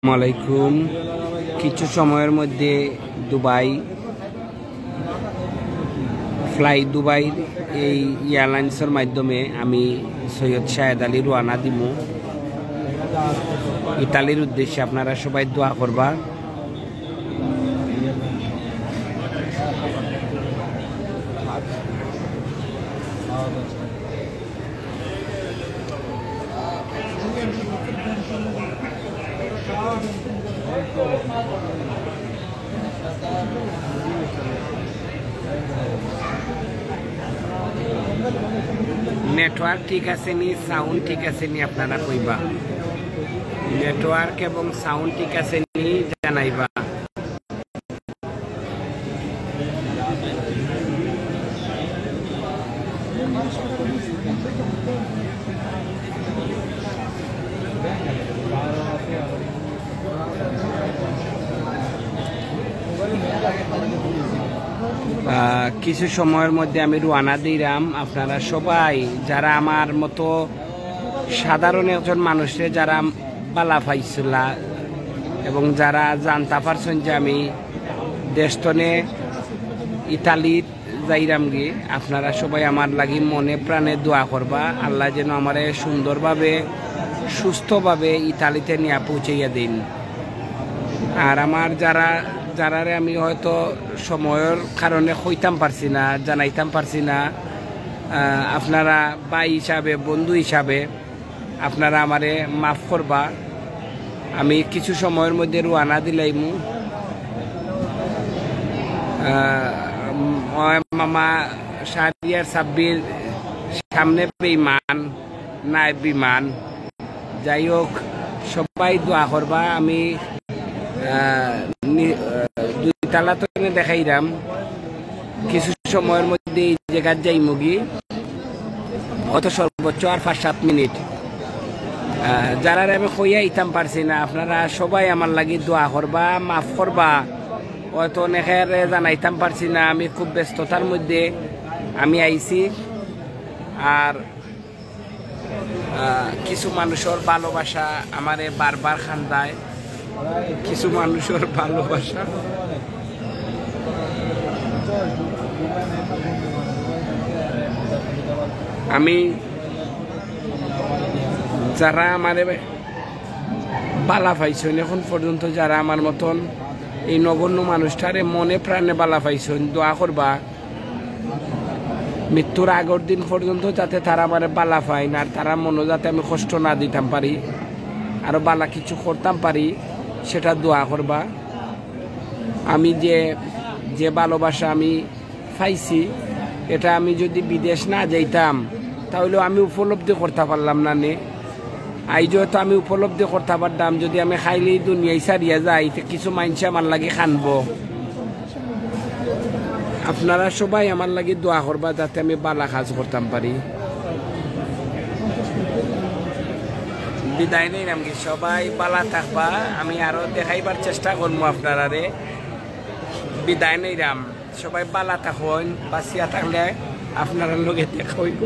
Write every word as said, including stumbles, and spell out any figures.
আলাইকুম। কিছু সময়ের মধ্যে দুবাই, ফ্লাই দুবাই, এই এয়ারলাইন্সের মাধ্যমে আমি সৈয়দ শাহেদ আলী রওয়ানা দিমু ইতালির উদ্দেশ্যে। আপনারা সবাই দোয়া করবা। নেটওয়ার্ক ঠিক আছে নি, সাউন্ড ঠিক আছে নি, আপনারা কইবা। নেটওয়ার্ক এবং সাউন্ড ঠিক আছে নি, জানাইবা। আহ, কিছু সময়ের মধ্যে আমি রওয়ানা দিলাম। আপনারা সবাই যারা আমার মতো সাধারণ একজন মানুষরে যারা বালা পাইছিলা এবং যারা জানতা পারছেন যে আমি দেশ তনে ইতালিত যাইরামগি, আপনারা সবাই আমার লাগি মনে প্রাণে দোয়া করবা। আল্লাহ যেন আমারে সুন্দরভাবে, সুস্থভাবে ইতালিতে নিয়া পৌঁছাইয়া দিন। আর আমার যারা, যারারে আমি হয়তো সময়র কারণে কইতাম পারছি না, জানাইতাম পারছি না, আহ, আপনারা ভাই হিসাবে, বন্ধু হিসাবে আপনারা আমারে মাফ করবা। আমি কিছু সময়র মধ্যে রওয়ানা দিলাইমু। আহ, উম, ওই মামা শাহরিয়ার সাব্বির সামনে বেইমান, নায়েব বিমান। যাই হোক, সবাই দোয়া করবা। আমি, আহ, নি-, আহ, দুই তালা তনে দেখাইরাম। কিছু সময়র মধ্যে এই জায়গাত যাইমুগি, অত সর্বোচ্চ আর পাঁচ সাত মিনিট। আহ, যারারে আমি কইয়া আইতাম পারছি না, আপনারা সবাই আমার লাগি দোয়া করবা, মাফ করবা। হয়তো অনেকেরে জানাইতাম পারছি না, আমি খুব ব্যস্ততার মধ্যে আমি আইছি। আর আহ, কিছু মানুষর ভালোবাসা আমারে বারবার কান্দায়, কিছু মানুষর ভালোবাসা। আমি যারা আমারে বালা পাইছইন, এখন পর্যন্ত যারা আমার মতন এই নগণ্য মানুষটারে মনে প্রাণে বালা পাইছইন, দোয়া করবা। মৃত্যুর আগর দিন পর্যন্ত যাতে তারা আমারে বালা পাইন, আর তারা মনো যাতে আমি কষ্ট না দিতাম পারি, আরো বালা কিছু করতাম পারি, সেটা দোয়া করবা। আমি যে, যে ভালোবাসা আমি পাইছি, এটা আমি যদি বিদেশ না যাইতাম, তাহলে আমি উপলব্ধি করতে পারলাম না নে। আইজ হয়তো আমি উপলব্ধি করতে পারতাম, যদি আমি খাইলেই দুনিয়ায় ছাড়িয়া যাই, তে কিছু মাইনষে আমার লাগি কানবো। আপনারা সবাই আমার লাগি দোয়া করবা, যাতে আমি বালা কাজ করতাম পারি। বিদায় নিলাম কি, সবাই বালা থাকবা, আমি আরো দেখাইবার চেষ্টা করবো আপনারারে। বিদায় নিলাম, সবাই বালা থাকইন, বাঁচিয়া থাকলে আপনারার লগে দেখা হইব।